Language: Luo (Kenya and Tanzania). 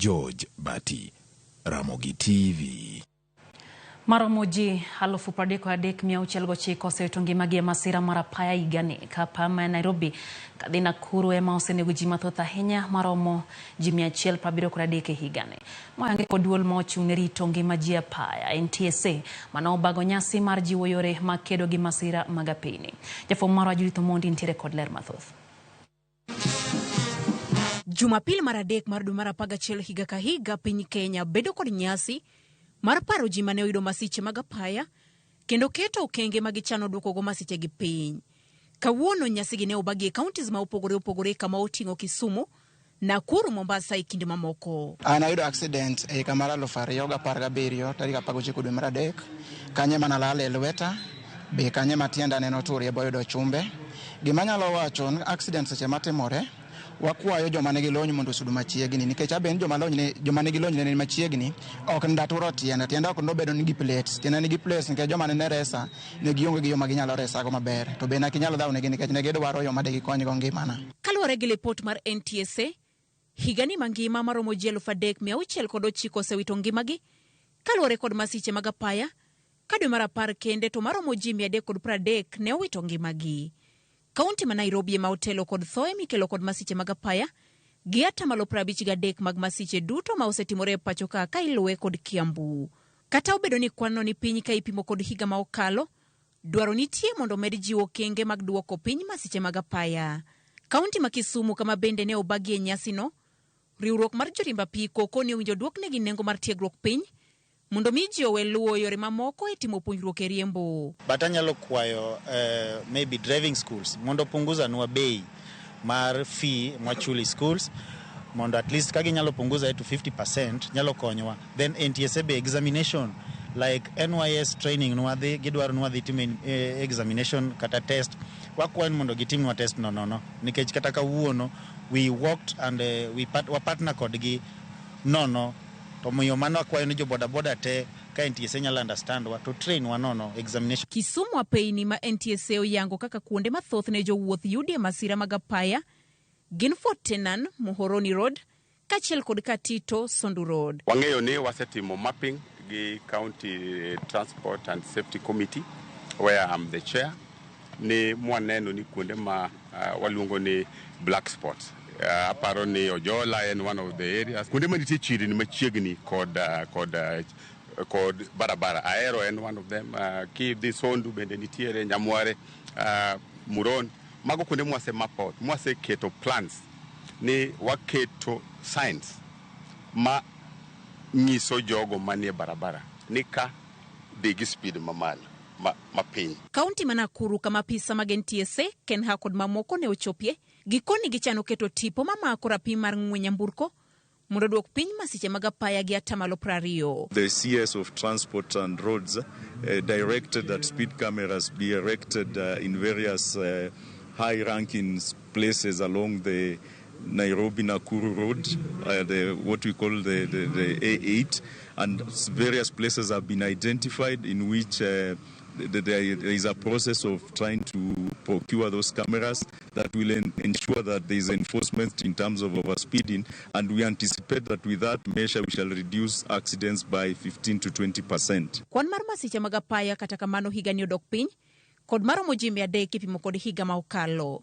George Bati, Ramogi TV. Maromo ji 33,609 osewito ngimagi e masira mar apaya higani ka apaya ma Nairobi kadhi Nakuru ema osenego ji mathoth ahinya maromo ji 173 e higani. Moyangi kod duol ma ochung' ne rito ngima ji e apaya NTSA mane obago nyasi mar jiwo yore mag kedo gi masira mag apeyni. Jafwambo marwa Judith Omondi nitiere kod ler mathoth. Jumapil mar adek mar dwe mar 11 higa ka higa piny Kenya bedo kod nyasi mar paro ji mane oyudo masiche mag apaya kendo keto okenge ma gichano duokogo masichegi piny. Kawuono nyasigi ne obagi e counties ma opogore opogore kama oting'o Kisumu, Nakuru, Mombasa e kind mamoko. An ayudo accident e higa mar 2017 tarik 19 dwe mar adek. Kanyo ema nalale e lweta, be kanyo ema tienda ne noturie boyudo chumbe. Gima anyalo wacho ni accident seche matimore, wakwayo joma nigi lony mondo osud machiegni nikech abe ni joma lony ne joma nigi lony ne ni machiegni ok ndaturo tienda tienda ok nobedo ni gi plates tienda nigi plates nikech joma ne resa ne gionge gi yo ma ginyalo resago maber to be ne ok inyal dhawnegi nikech ne gidwaro yo ma de gikonygo ngimana. Kaluwore gi lipot mar NTSA, higani mangima maromo ji 3,609 osewito ngimagi kaluwore kod masiche mag apaya, ka dwe mar apar kende to maromo ji 330 ne owito ngimagi. Kaunti ma Nairobi ema otelo kod thoe mikelo kod masiche mag apaya gi atamalo 53 mag masiche duto ma osetimore e pacho ka ka iluwe kod Kiambu. Kata obedo ni kwanno ni piny ka ipimo kod higa ma okalo, dwaro nitie mondo omed jiwo okenge mag duoko piny masiche mag apaya. Kaunti ma Kisumu kama bende ne obagie nyasino, riwruok mar joriemb apiko koni owinjo duoknegi nengo mar tiegruok piny mondo mi ji owe luwo yore mamoko e timo puonjruok e riembo. But anyalo kwayo maybe driving schools mondo punguza nwa bei mar fee mwachuli schools mondo at least ka ginyalo punguza to 50% nyalo konyowa. Then NTSA be examination like NYS training nwadhi gidwaro nwadhi timo examination kata test wakwayo ni mondo gitimnwa test no nono nikech kata kawuono we worked and we part, wa partner kodgi nono to omiyo mano akwayo ni jo boda boda te ka NTSA nyalo understand wa to train wa nono examination. Kisumu apeyni ma NTSA oyango kaka kuonde ma thothne jowuoth yudie masira mag apaya gin Fort Tenan, Muhoroni Road kaachiel kod Katito Sondu Road. Wang'eyo ni wasetimo mapping gi County Transport and Safety Committee where I'm the chair ni mwaneno ni kuonde ma waluongo ni black spots. Aparo ni Ojola en one of the areas kuonde manitie chirni machiegni kod barabara. Ahero en one of them. Kidhi Sondu bende nitiere Nyamware, Muron. Mago kuonde mwase map out, mwaseketo plans ni waketo signs ma nyiso jogo manie barabara ni ka dhi gi speed mamalo mapiny. Kaunti ma Nakuru kama apisa mag NTSA, KENHA kod mamoko ne ochopie, gikoni gichano keto tipo mamako rapim mar ng'we nyamburko mondo oduok piny masiche mag apaya gi atamalo 20. The CS of Transport and Roads directed that speed cameras be erected in various high-ranking places along the Nairobi-Nakuru Road, what we call the A8, and various places have been identified in which there is a process of trying to procure those cameras that will ensure that there is enforcement in terms of overspeeding, and we anticipate that with that measure we shall reduce accidents by 15 to 20%. Kwan mar masiche mag apaya kata kamano higani odok piny kod maromo ji 300 kipimo kod higa ma okalo.